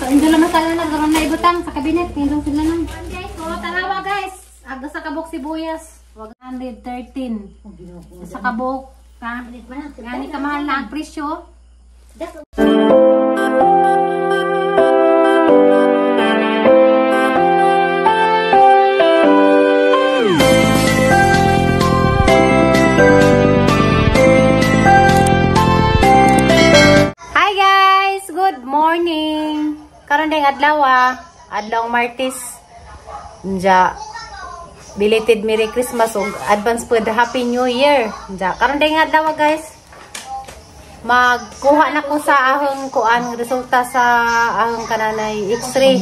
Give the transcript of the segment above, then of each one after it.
Enjoy lang masala na karon na ibutang sa kabinet nindong sila nang. Guys, oh tanawa guys. Aga sa kabuk sibuyas 113. Sa kabuk ha. Ngani kamahal na ang presyo. Hi guys, good morning. Karon ding adlaw adlaw Martes. Nja belated Merry Christmas ug advance po the Happy New Year. Nja karon ding adlaw guys. Magkuha na ko sa ahong kuan resulta sa ahong kananay X-ray.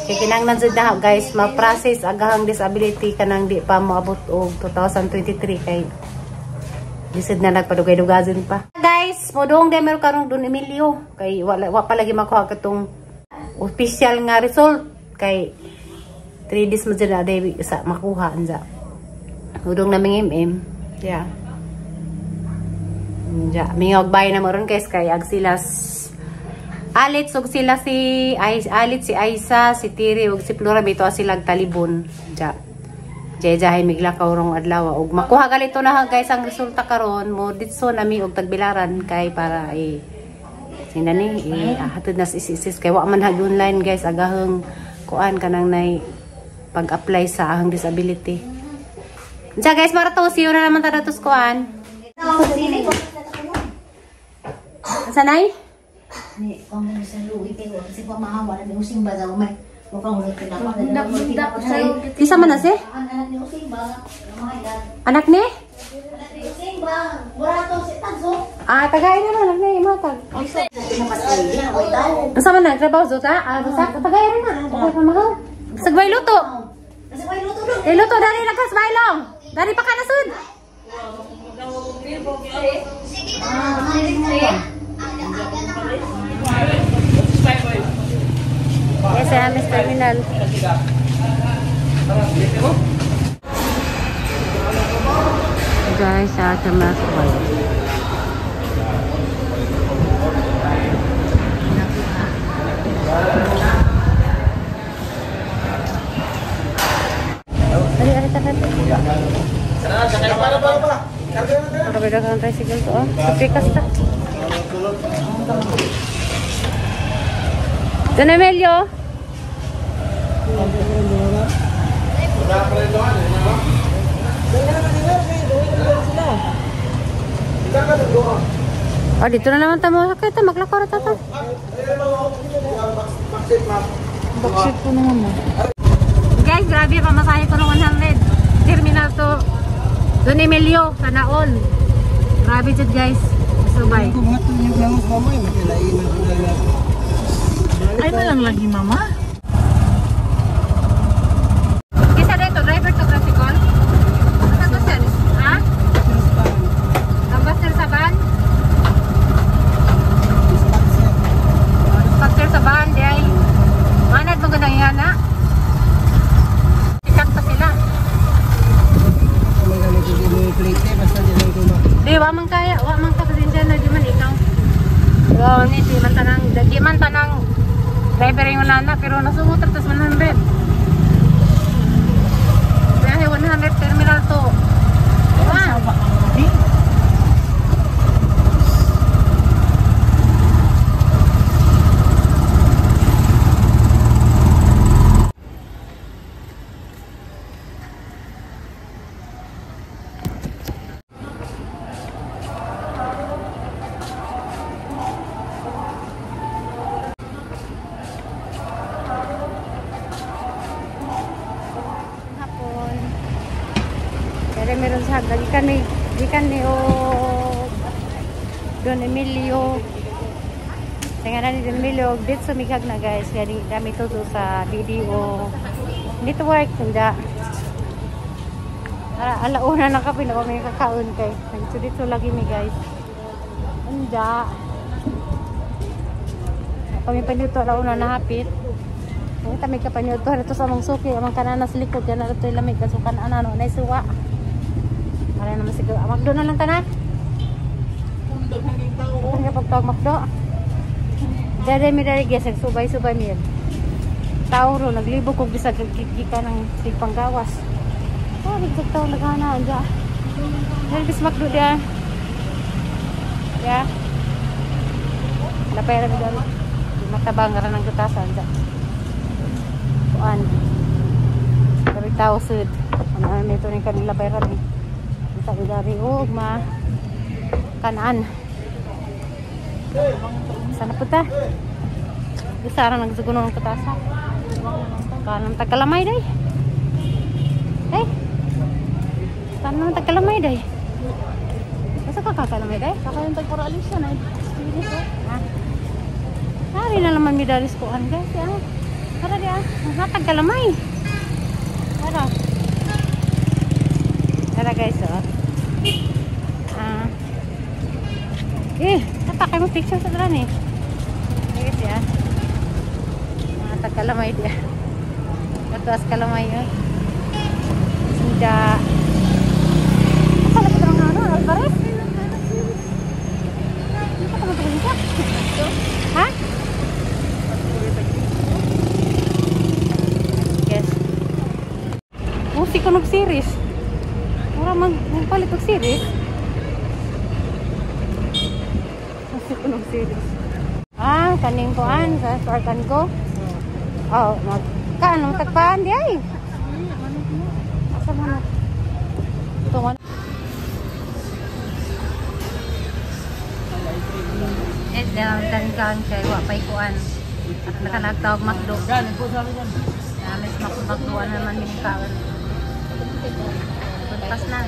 Kay kinahanglan jud na guys ma-process agahang disability kanang di pa moabot og 2023 kay lisod na nagpadugay-dugayon pa. Guys, modong day meron karong Don Emilio kay wala wa pa lagi makuha katong official nga result kay 3 days mo dyan na day sa makuha anja. Modong naming MM. Yeah. Anja, mingog bay na mo ron guys kay ag sila alit ug sila si ay alit si Aisa, si Tiri ug si Flora bito sila talibon. Anja. Jay-jahay miglakaw rong adlaw ug makuha galito na guys ang resulta karon mo ditso nami og tagbilaran kay para eh sina ni eh, hatod na si sis kay wa man hag online guys agahong kuan kanang nay pag-apply sa ahang disability. Diya guys para to see you na naman ta datos kuan. Sanay? Ni kung sa luwi kay kasi pa mahawa na using ba daw may Isa man na si? Anak ni? Ah, tagay na anak ni matag. Unsa man nagtrabaho zuta? Ah, basta tagay ra na. Okay pa mahal. Sagway luto. Eh luto dali na kas bailong. Dali pa ka na sud. Yes, I am Terminal. Guys, sa Terminal. Dali, dali, dali. Para kang tricycle to, oh. Sa pikas ta. Don Emilio. Oh, dito na naman tamo kita maglakaw ra ta. Backseat po naman mo. Guys, grabe pamasahe ko ng 100. Terminal to Don Emilio, Sanaol. Grabe jud guys. Subay. Ay na lang lagi mama. Kisa dito, driver to tricycle? Asa to siya? Ha? Ambassador sa van? Dispatcher sa van, di ay. Manad mo ganang yana? Sikat pa sila. Di, wa man kaya. Wa man ka pasensya na di man ikaw. Wow, ni di man tanang, di man tanang driver yung nana, pero nasungot tas 100. Biyahe 100 terminal to. Ah. Meron sa gikan ni o Don Emilio. Tinganan ni Don Emilio dito sumigag na guys kaya dami to sa BDO network tunda. Alauna na kape na kami kakaon kay dito lagi mi guys. Unda. Kami panuto alauna na hapit. Ay kami ka panuto dito sa among suki among kananas likod kana dito lamig kasukan ana no nay suwa. Para naman siguro. Makdo na lang tanan. Ang kapag tawag makdo. Dere mi dere guys, nagsubay-subay mi. Tao ro naglibog kog bisag gikan ng panggawas. Oh, bisag tao nagana anja. Dere bis McDo dia. Ya. Lapay ra mi dere. Matabang ra ng kutasan anja. Kuan. Dari tao sud. Ano mi to ning kanila labay ra mi. Sa dari og ma kanaan. Sana punta. Bisa ra nagsugunon ng kutasa. Kanang tagkalamay day. Hey. Kanang tagkalamay day. Asa ka kakalamay day? Kakayon tag para alis na. Ha? Hari na naman mi dalis kuan guys ya. Tara di ah. Ang tagkalamay. Tara. Tara guys oh. Ah. Eh, tatakay mo picture sa dran eh. Guys ya. Mga tagkalamay di. Katuas kalamay oh. Sinda. Asa lagi ang ano, Alvarez? Ano ka ba? Ha? Yes. Musi ko nog series. Mura magpalit og series. Musi ko nog series. Ah, kaning kuan sa Spark and Go. Oh, mag kaano tagpaan di ay. Asa man na? Ito man. Eh, dan kan kay wa pay kuan. At nakanagtawag McDo. Namis McDo naman min kaon. Puntas na.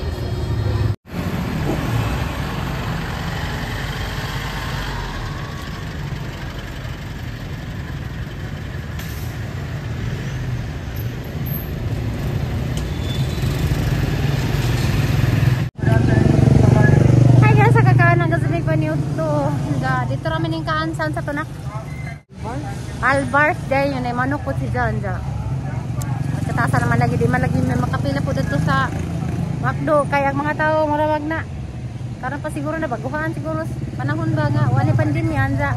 Hi guys, sa kakaan ng gasamig pa niyo to. Dito ramen yung kaan saan sa to na? Albar's day yun ay manok po si John dyan. Katasa naman lagi di man lagi may makapila po dito sa McDo kaya ang mga tao murawag na. Karon pa siguro na baguhan siguro panahon ba nga wala pandemya anja.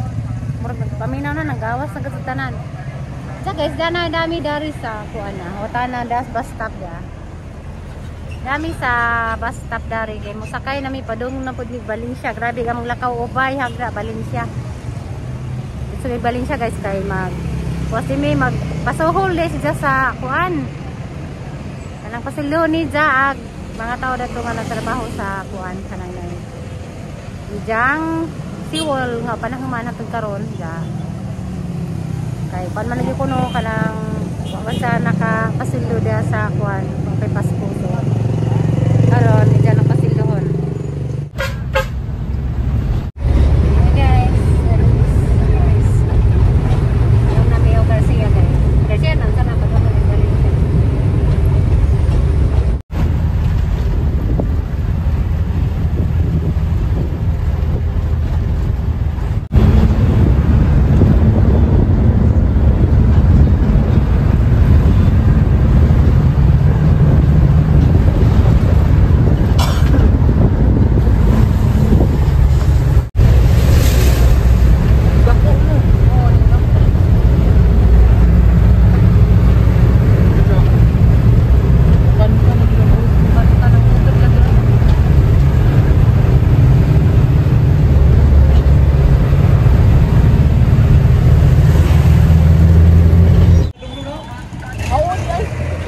Murag nagpaminaw na nanggawas na kasutanan. Ja guys, dana dami dari sa kuan na. Watana das bus stop da. Dami sa bus stop dari kay mosakay nami padung na pud mig Valencia. Grabe ang lakaw ubay hagra Valencia. Dito may Valencia guys kay mag kasi may mag pasohol day siya sa kuan. Kanang pasilo ni ja ag mga tao dato nga nagtrabaho sa kuan kanang nay. Ijang siwol nga panahon man hatod karon ja. Kay kuan man lagi kuno kanang wa man sa nakapasildo dia sa kuan kay Pasko so. Karon ija nang pasildohon. Hey guys, guys. Yung na Meo Garcia guys. Garcia nang sana pag ako nagbalik siya.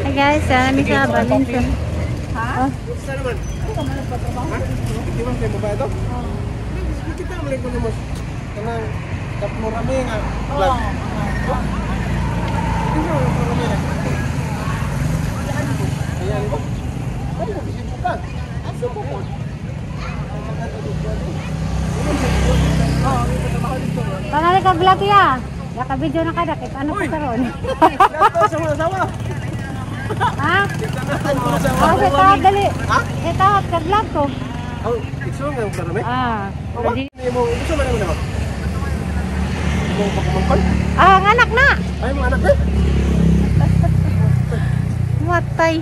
Hi guys, kami sa Valencia. Ha? Saan naman? Ha? Hindi man kayo babae to? Kita naman ko naman. Kanang kapmurami nga vlog. Hindi mo kapmurami na. Ayan ko. Ay, bisip ka. Asa ko po? Panali ka vlog ya. Naka-video na ka dakit. Ano pa karon? Sama-sama. Ha? Sama. Oh, sa tawag dali. Ha? Sa tawag ka vlog ko. Oh, ikso nga kapmurami? Ah. Ready? Mo, ikso man mo na. Mo pakumangkon? Ah, ang anak na. Ay, mga anak eh. Matay.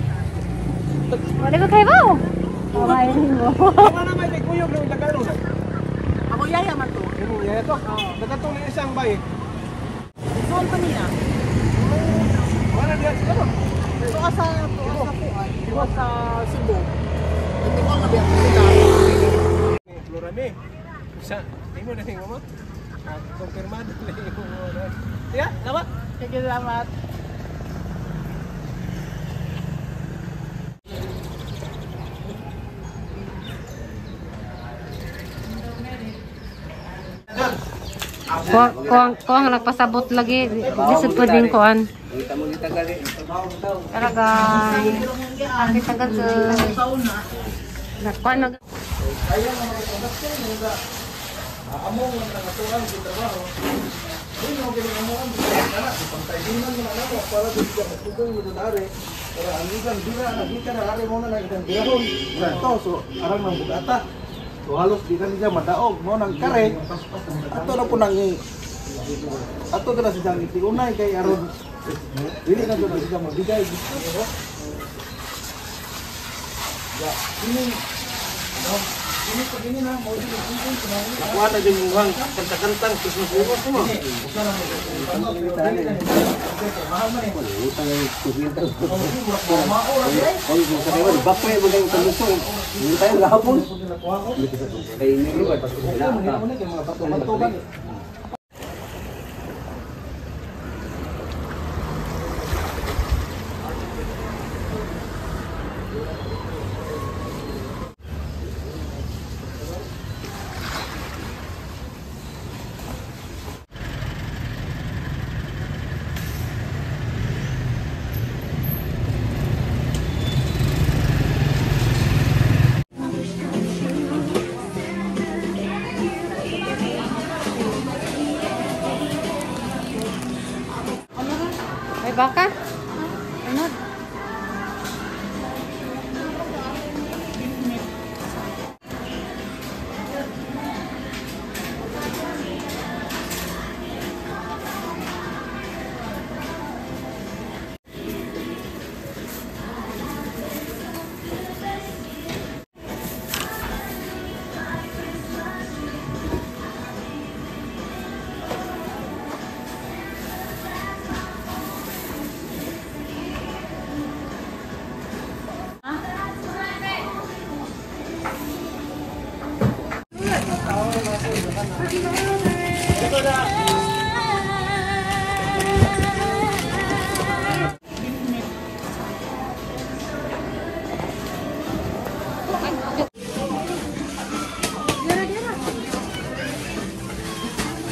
Wala ko kayo ba? Okay mo. Mga naman may kuyog ng Tagalog. Ako yaya man to. Yung yaya to. Nagatong ni isang bay. Kuan pa niya. Wala diya sila ba? Tuwa sa kuan, tuwa sa Cebu. Hindi ko nga biya sila. Florame. Sa imo na ning mama. Konfirmado na yung ano. Ya, dapat. Sige, salamat. Kuang nagpasabot lagi. Lisod po din kuan. Talaga. Sakit agad sa... Kuan mag... So halos di na niya madaog mo nang kare. Ato na po nang ato na siya itiunay kay aron dili na to na siya mabigay. Ya, ini ini ko ini na mo dili nakuha na din yung kanta-kantang Christmas Eve ko mo. May baka? Ano?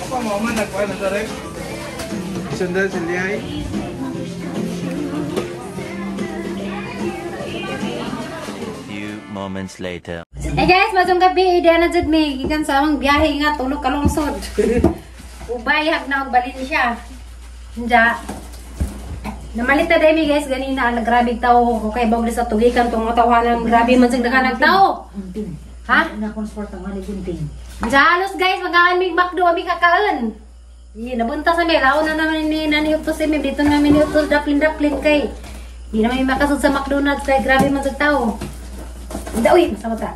Apa mo man nagkuha na sa rek? Sundan sa lihay. Few moments later. Hey guys, masong gabi, ideya na jud mi gikan sa among biyahe nga tulog ka lungsod. Ubay hag na og Valencia. Nja. Namalit na dahil mi guys ganina ang grabe tao ko kay bawli sa tugikan tong tawanan grabe man sig daghan tao. Gunting. Ha? Na akong sport ang ali gunting. Nja halos guys magaan mig McDo ami kakaon. Di nabunta sa mi laon na naman ni nani utos mi dito namin ni utos daplin-daplin kay. Di na mi makasud sa McDonald's kay grabe man sig tao. Nda uy, masama ta.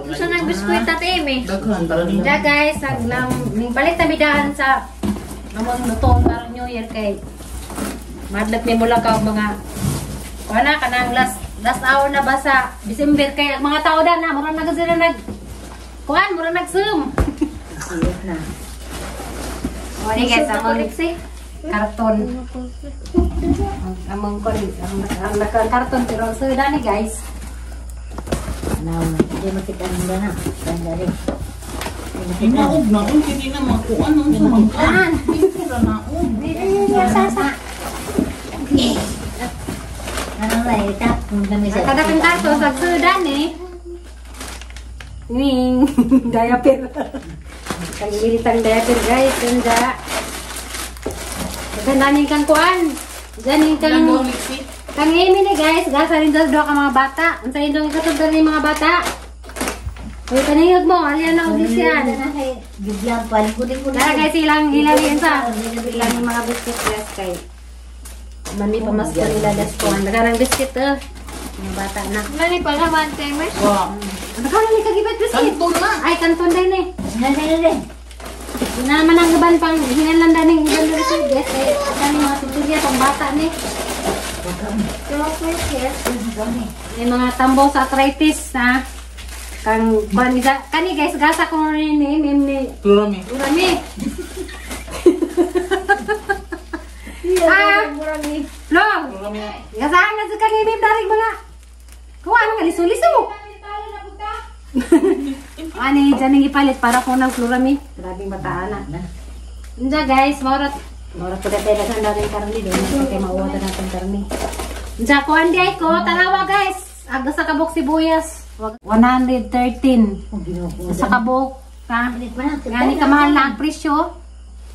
Gusto ng biskuit tate Amy. Nja guys, naglam ning palit na daan sa among lutoon karong New Year kay madlak mi mula ka og mga kuan na kanang last hour na ba sa December kay ang mga tao da na mura na sila nag kuan mura nag Zoom. Siyot na. Wala guys, among karton. Among kon ang karton pero sa dani guys. Now, hindi makita nila na. Ganda rin. Inaog na, hindi na makuan. Ang sumangka. Hindi na naog. Sasa. Ano ba, ita? Kada kang karton sa sudan eh. Ning, diaper. Kagilitang diaper guys, ganda. Ganda ning kang kuan. Ganing kang kang Amy ni guys, gasa rin daw ka mga bata. Unsa indong ikatod ni mga bata? Uy, kaniyog mo, alyan na og yan. Giblang pa, lingkod-lingkod. Tara guys, ilang ilang yan sa ilang mga biscuit guys kay mami pamasko nila das ko. Ang daghang biscuit eh. Mga bata na. Mali pa naman, Temes. Wow. Ang daghang ni kagibet biscuit. Kanton na. Ay, kanton din eh. Nasa na rin. Na naman ang uban pang hinalan daning uban diri sa guys. Kay kani mga sinturya pang bata ni. May mga tambo sa arthritis ha. Kang kuan kani guys gasa ko ni ni Plurami. Urami. Ah, Flor. Gasahan na sa kani mim darig mga. Kuha nga liso-liso. Ani dyan ang ipalit para ko ng Florami. Grabing bataan na. Unja guys, maurat maurat ko dati daghan daring karne do. Kay mauwa ta natin karne. Unja ko andi ay ko tanawa guys. Aga sa kabok sibuyas 113. Sa kabok ha. Ngani kamahal na ang presyo.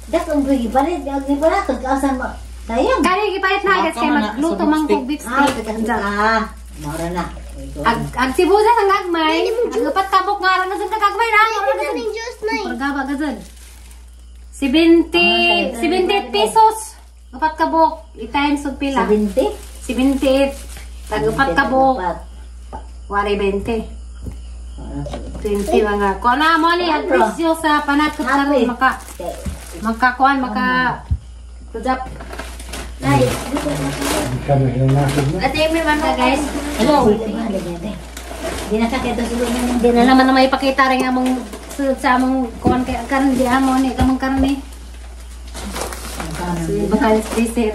Dak ang gipalit, ang gipalit kag asa mo. Sayang. Kani gipalit na guys kay magluto man kog beef steak. Ah, maura na. Ag sibuyas ang gagmay. Ang upat kabok nga ra gazud kagmay na. Pagaba gazud. 70 78 pesos. Upat kabok i-times og pila. 70? 78. Tag upat kabok. Wala 20. 20 mga. Kuan na mo ni ang presyo sa panakot karon maka makakuan maka kujap. Nay. Ate may manok guys. Hello. Di na ka kito siguro nang Di na naman na may ipakita rin among sa among kuan kay karon di amo ni kamong karne. Baka freezer.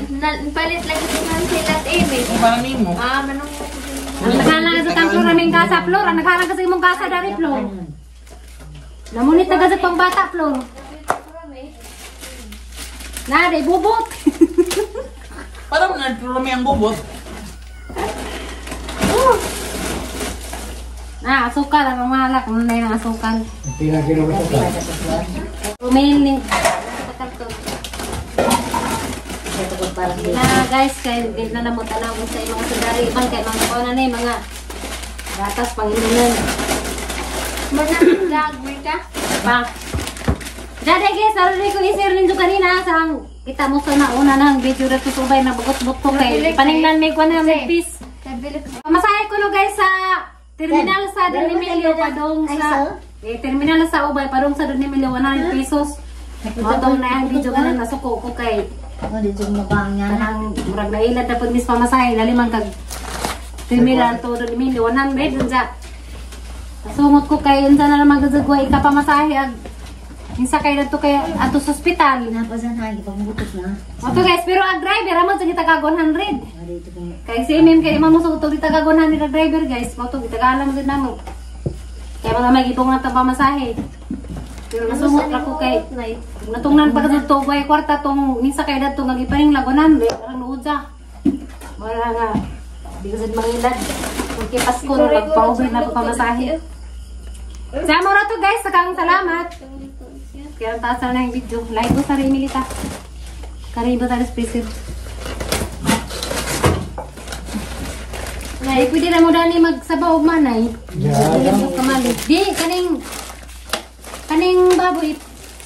Palit lagi si man sila at Amy. Para nimo. Ah, manong Ang naghalang sa tang Flor aming kasa Flor, ang naghalang kasi imong kasa dari Flor. Namunit na gazet pang bata Flor. Na, day bubot. Para man Florami ang bubot. Na, asukal ang malak, ano na yung asukal. Pila kilo ba sa? Rumiling. Na guys, kay di na namo tanaw sa mga sudari ibang kay mga kuan na ni mga gatas panginuman. Manang ka? Pa. Dade guys, naroon ko i-share ninyo kanina sa ang kita mo sa nauna nang video ra tusubay na bugot-bugot ko kay paningnan may kuan na may piece. Masahe ko no guys sa terminal sa Don Emilio padong sa terminal sa Ubay padong sa Don Emilio 100 pesos. Motong na ang video kanan nasuko ko kay Ako dito mabang nga kanang murag nailad na pud mis pamasahe lalimang kag terminal to Don Emilio 100 unsa. Kasungot ko kay unsa na naman gazagwa ikapamasahe ag insa kay dadto kay adto sa ospital. Pinapasan ha, ipangbutos na. Oto guys, pero ang driver amo sa gitagag 100. Dito ko. Kay si MM kay imamo sa utog gitagag 100 ang driver guys. Mao to gitagalan mo gid namo. Kay mga may gibong na pamasahe. Pero nasungot ra ko kay natungnan pa kadto way kwarta tong minsa kay dadto nga gipaning lag 100 arang nuod sa. Wala nga di ko sad mangilad. Kung kay Pasko no pagpa-over na pamasahe. Sa mo ra to guys, sakang salamat. Kaya taas na yung video. Like ko sa Emilita. Karibo tayo sa freezer. Nay, pwede na mo dani magsabaw og manay. Kamali. Di, kaning baboy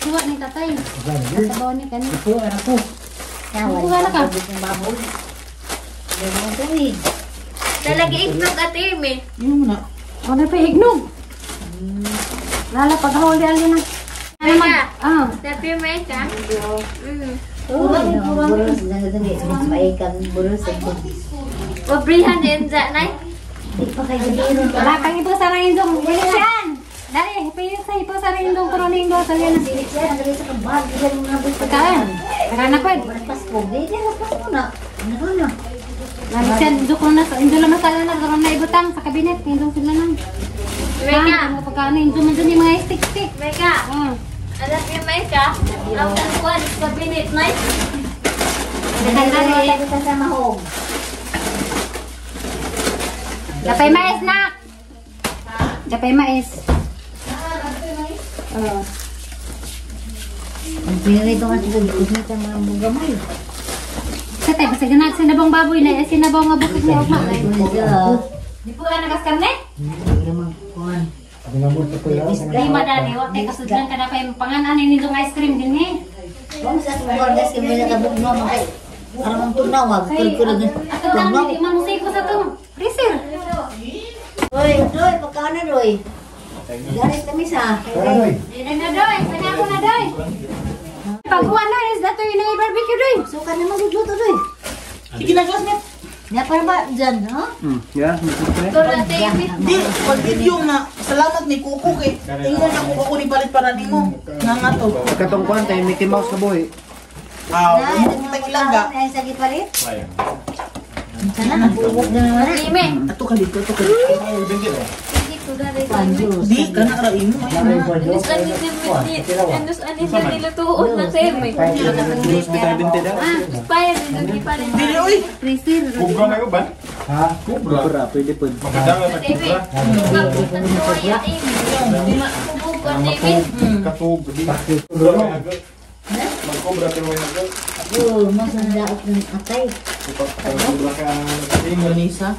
kuha ni tatay. Sabaw ni kaning. Kuha na ko. Kuha na ka. Baboy. Talaga ignog at Amy. Yun na. Wala pa ignog. Lala paghuli alin na. Meka. Ah. Tapi Meka. Buros maikan buros. Pabrihan enza nay. Di pa kayo diro. Wala kang ipo sa indong. Siyan. Dali, ipo sa ipo sa indong kuno ning do sa na. Dili siya dali sa kabag dili mga bus Pagkaan. Nagana ko. Pasko. Dili na Pasko na. Ano na? Nani siya indo ko na indo lang masala na karon na ibutang sa kabinet indong sila nang. Meka. Pagkaan indo man dyan yung mga stick-stick. Meka. Alam niyo Meka, ang kuwan kabinet nay. Naganda Dali sa mahog. Japay mais nak. Japay mais. Oh. Ang pinirito nga sa gitna mga gamay. Sa tayo, basta ganag sinabong baboy na, sinabong nga bukid ni Ugma. Di po ka nagas karne? Lima dani, wa kay kasudlan ka na pa yung panganan ni nindong ice cream din eh. Kung sa mga gas kay mga kabugno mga kay aron tunawag kulkulog. Ato lang di man musiko sa tong freezer. Oy, doy pagkaano doy. Galit kami sa. Doy, na doy, panako na doy. Pagkuhan na is dato yung barbecue doy. So ka naman gugluto doy. Sige na, classmate. Ya para ba dyan, ha? Yeah. Ito na, David. Di, pag video na, salamat ni Kuko kay. Ingon ako ako ni palit para nimo. Nga nga to. Katong kuan tayo Mickey Mouse na buhi. Aw, mo kita ilangga. Ay sa gipalit. Sana nabuwag na naman. Lime. Ato ka dito, ato ka dito. Hindi ko na rin. Di, kana ra imo. Anus anin anus anin na nilutuon na seme. Ah, fire din pa rin. Dili oy. Kubra na ba? Ha? Kubra. Pwede po. Maganda nga sa David. kubra. Kaputan ko ya David. Katug. Magkobra pero may hagal. Oh, mas ang daot ng atay. Kubra ka ang Indonesia.